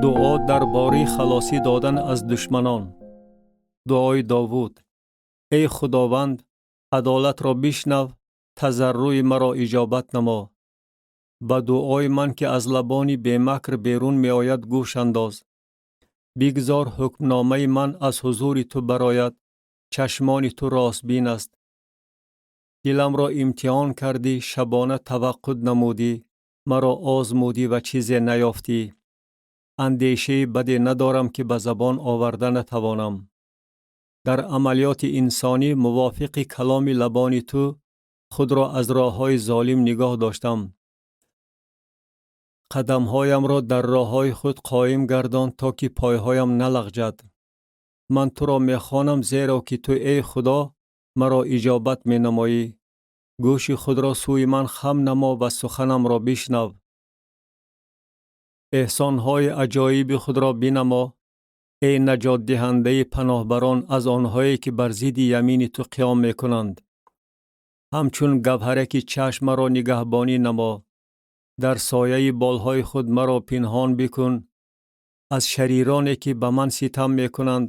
Дуо дар бораи халосӣ додан аз душманон. Дуои Довуд. Эй Худованд, адолатро бишнав, тазарруи маро иҷобат намо. Ба дуои ман, ки аз лабони бемакр берун меояд, гӯш андоз. Бигзор ҳукмномаи ман аз ҳузури ту барояд, чашмони ту ростбин аст. Диламро имтиҳон кардӣ, шабона таваққуд намудӣ, маро озмудӣ ва чизе наёфтӣ. Андешаи баде надорам, ки ба забон оварда натавонам. Дар амалиёти инсонӣ мувофиқи каломи лабони ту худро аз роҳҳои золим нигоҳ доштам. Қадамҳоямро дар роҳҳои худ қоим гардон, то ки пойҳоям налағҷад. Ман туро мехонам, зеро ки ту, эй Худо, маро иҷобат менамоӣ. Гӯши худро сӯи ман хам намо ва суханамро бишнав. Эҳсонҳои аҷоиби худро бинамо, эй наҷотдиҳандаи паноҳбарон аз онҳое, ки бар зидди ямини ту қиём мекунанд. Ҳамчун гавҳараки чашм маро нигаҳбонӣ намо. Дар сояи болҳои худ маро пинҳон бикун аз шарироне, ки ба ман ситам мекунанд,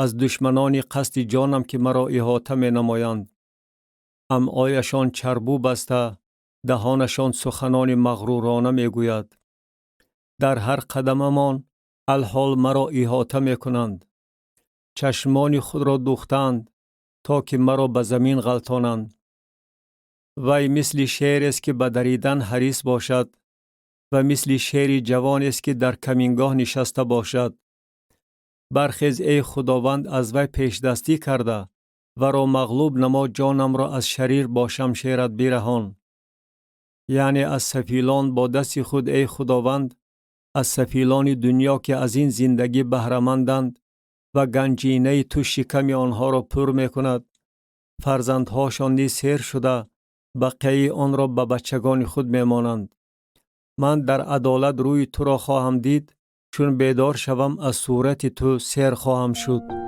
аз душманони қасди ҷонам, ки маро иҳота менамоянд. Амъояшон чарбу баста, даҳонашон суханони мағрурона мегӯяд. Дар ҳар қадамамон алҳол маро иҳота мекунанд. Чашмони худро духтанд, то ки маро ба замин ғалтонанд. Вай мисли шерест, ки ба даридан ҳарис бошад, ва мисли шери ҷавонест, ки дар камингоҳ нишаста бошад. Бархез, эй Худованд, аз вай пешдастӣ карда, варо мағлуб намо, ҷонамро аз шарир бо шамшерат бираҳон. Яъне аз сафилон бо дасти худ, эй Худованд, аз сафилони дунё, ки аз ин зиндагӣ баҳраманданд ва ганҷинаи ту шиками онҳоро пур мекунад. Фарзандҳошон низ сер шуда, бақияи онро ба бачагони худ мемонанд. Ман дар адолат рӯи туро хоҳам дид, чун бедор шавам, аз сурати ту сер хоҳам шуд.